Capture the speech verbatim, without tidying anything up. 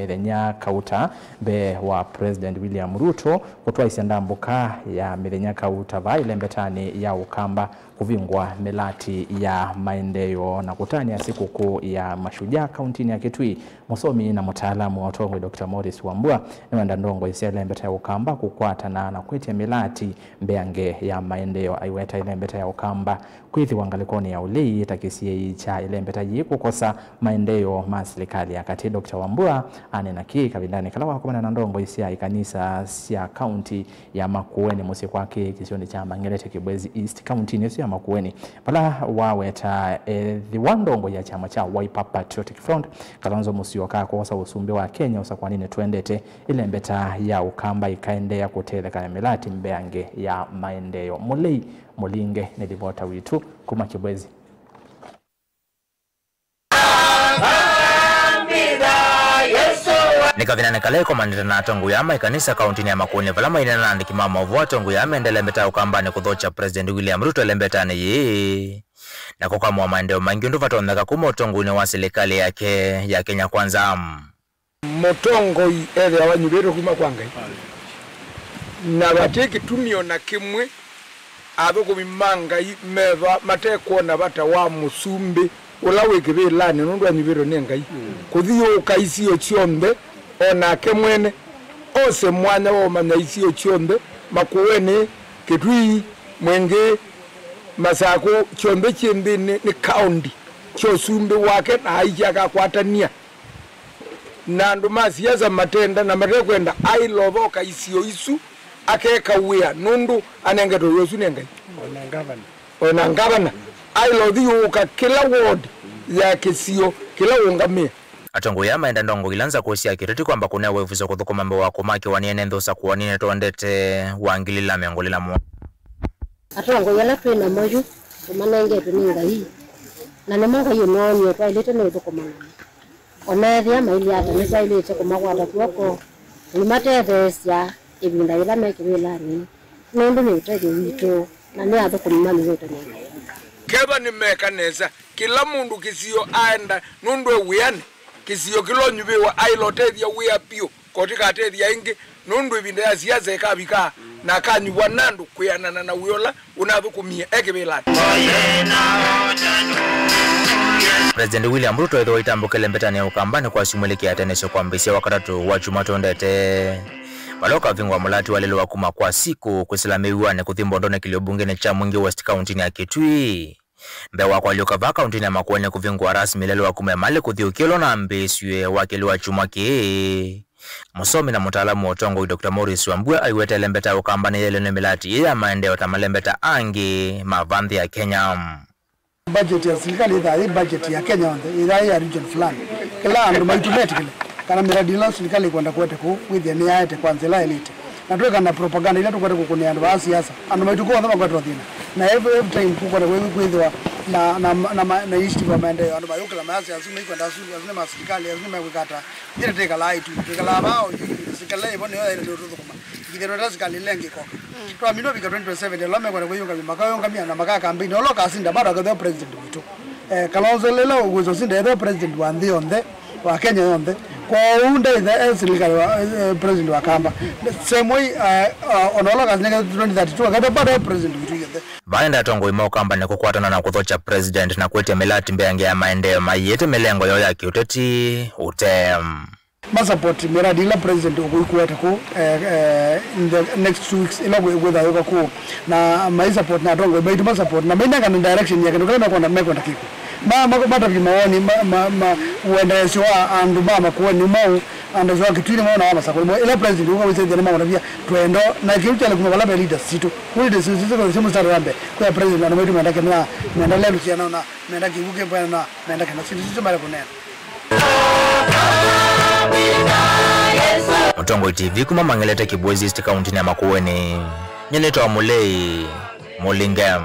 mĩthenya kauta mbee wa President William Ruto kũtwaĩsya ndambũka ya mĩthenya kauta vaa ĩlembetanĩ ya Ũkamba kũvingũa mĩlati ya maendeeo na kũtanĩa sikũkũ ya Mashujaa kauntinĩ ya Kitui. Mũsomi na mũtaalamu wa ũtongoi Doctor Morris Wambua nĩwenda ndongoi sya ĩlembeta ya Ũkamba kũkwatana na kwĩtya mĩlati mbeange ya maendeeo. Aiweta ĩlembeta ya Ũkamba kwĩthĩwa ngalĩkonĩ ya ũlei ta kĩsiĩi kya ĩlembeta yĩĩ kũkosa maendeeo ma silikalĩ ya katĩ. Doctor Wambua aneena kĩĩ kavindanĩ kala wakomana na ndongoi sya ikanisa sya kaunti ya Makueni mũsyĩ kwake kĩsionĩ kya Mang'elete, Kibwezi East, kauntinĩ ĩsu ya Makueni, vala waweta ethĩwa ndongoi ya kyama kya Wiper Patriotic Front, Kalonzo Musyoka, kwosa ũsumbĩ wa Kenya ũsakũaninĩ twendete, ĩlembeta ya Ũkamba ĩkaendeea kũtetheka na mĩlati mbeange ya maendeeo. Mũlei Mũlinge nĩ livota witũ kuma Kibwezi. Nĩ kavindanĩ kala ĩkomanĩte na atongoi aa ma ĩkanisa kauntinĩ ya Makueni, vala maineena na andĩki ma maũvoo, atongoi aa mendee ĩlembeta ya Ũkambanĩ kũthokya President William Ruto ĩlembetanĩ yĩĩ na kũkamũa maendeeo maingĩ ũndũ vatonyeka kuma ũtongoinĩ wa silikalĩ yake ya Kenya Kwanza. Mũtongoi ethĩawa anyuvĩtwe kuma kwa Ngai, na vate kĩtumi o na kĩmwe athũkũmi ma Ngai meva matekwona vata wa mũsumbĩ ũla wĩ kĩvĩlanĩ nũndũ anyuvĩtwe nĩ Ngai kũthiũũka isio syonthe, o nake mwene ose mwanya wa ũmanya isio syonthe, Makueni, Kitui, Mwingĩ, Masakũ, kyonthe kyĩ nthĩnĩ nĩ kaũndi kya ũsumbĩ wake, na aikya akakwatania na andũ ma siasa matenda na matekwenda ailothoka isio isu, akeka wĩa nũndũ anengetwe wĩa ũsu nĩ Ngai. Ona ngavana. Ona ngavana ailothiũũka kĩla ward ya kĩsio kĩla ũũngamĩe. Atongoi aa maenda ndongoi ila nzakũũ sya kĩteti kwamba kũnewa ĩvuso kũthũkũma mbee wa kũmakĩwa nĩ ene nthĩ ũsakũaninĩ twendete wa ngili ila mĩongo ĩlĩ na mũonza. Atongoi ala twĩ namo yu nĩmanengetwe nĩ Ngai, na nĩmo Ngai ũmoonie twaĩlĩte nĩ ũthũkũma namo. O na ethĩa mailyĩ ata, nĩtwaĩlĩte kũmakwata kw'oko na nĩmatetheesya ĩvinda yĩla me kĩvĩlanĩ, nũndũ nĩ ũtethyo witũ na nĩ athũkũmi manyuvĩtwe nĩ Ngai. Kethwa nĩmeka nesa, kĩla mũndũ kĩsio aenda nũndũ e wĩanĩ, kĩsio kĩla ũnyuvĩwa aĩla ũtethya wĩa piũ, koti katethya ĩngĩ, nũndũ ĩvinda ya siasa ĩkavika na akanyuvwa na andũ kwĩanana na wĩa ũla ũnathũkũmie e kĩvĩlanĩ. President William Ruto ethĩwa itambũkĩle mbetanĩ ya Ũkambanĩ kwa syumwa ilĩ kĩatanĩsyo kwambĩĩsya Wakatatũ wa kyumwa twendete, vala ũkavingũa mũlati wa lelũ wa kuma kwa Sikũ kwĩsĩla mĩw'anĩ kũthi Mbondonĩ kĩlio mbungenĩ kya Mwingĩ West kauntinĩ ya Kitui. Mbee wa kũalyũka vaa kauntinĩ ya Makueni kũvingũa rasmi lelũ wa kuma Emali kũthiũũkĩlwa na ambĩĩsw'e wakeli wa kyumwa kĩĩ, mũsomi na mũtaalamu wa ũtongoi Doctor Morris Wambua aiweta ĩlembeta ya Ũkambanĩ yaĩlwe nĩ mĩlati ĩĩ ya maendeeo ta malembeta angĩ ma vaa nthĩ ya Kenya. Budget ya silikalĩ ĩthaa yĩ budget ya Kenya yonthe, ĩthaa yĩ ya region fulani. Kĩla andũ maitũ metĩkĩle kana mĩradi ĩla silikalĩ ĩkwenda kũete kũu, wĩthĩe nĩyaete kwa nzĩa ĩla yaĩlĩte. Na twĩka na propaganda ila tũkwete kũkũnĩa andũ aa siasa. Andũ maitũ kwonthe makwetwa thĩna. Na every, every time kũkwete kwĩ-, kwĩthĩwa na, na, na, ma- na initiative ya maendeeo, andũ mayũkĩla maya siasa, asu maikwenda asu, asu nĩ ma silikalĩ, asu nĩmekwĩka ata. Ithyĩ tĩkalaa ĩtu, twĩkalaa vaa, o yu, silikalĩ ĩvo nĩyo yaĩle nĩũtũthũkũma. Ĩkithĩtwe ta silikalĩ ĩla ĩngĩ ĩkoka. Twamina ũvika twenty twenty-seven, ĩla mekwenda kwĩyũngamya, makayũngamya, na makakambeini, ũla ũkasinda, bado akethĩwa president witũ. Eh, Kalonzo lĩla ũkwĩsa ũsinda ethĩwa president wa nthĩ yonthe, wa Kenya yonthe. Kwoou ndaitha e silikalĩ wa, eh, president wa Kamba. Same way, eh, uh, ona ũla ũkasinda twenty thirty-two, akethĩwa bado e president witũ yonthe. Vaenda atongoi ma Ũkambanĩ kũkwatana na kũthokya president na kwĩtya mĩlati mbeange ya maendeeo maiĩte mĩlengo yoo ya kĩũteti ũte. Ma support miradi ila president ũkũikuete kũu, eh, eh, in the next two weeks ila kwĩ-, kwĩthaa yũka kũu, na mai support na atongoi maitũ ma support na mainengane direction ya kĩndũ kĩla mekwenda, mekwenda kĩkwe. Ma- ma- matavye mawoni ma- ma- ma- ũendeesyo wa andũ ma Makueni mau, andũ wa Kitui nĩ mau na wa Masakũ nĩ mau, ila president ũka wĩsethia nĩ maũtavya twendo na kĩu kyale kuma vala ve leaders sitũ. Kũ leaders sitũ sitũ sitũ mũstari wa mbee kwa president, andũ maitũ menda kĩna, menda lelu siana na menda kĩw'ũ kĩmbwana na menda kĩna sitũ sitũ mara kũneena. Mũtongoi T V kuma Mang'elete, Kibwezi East, kauntinĩ ya Makueni. Nyie nĩtawa Mũlei Mũlinge.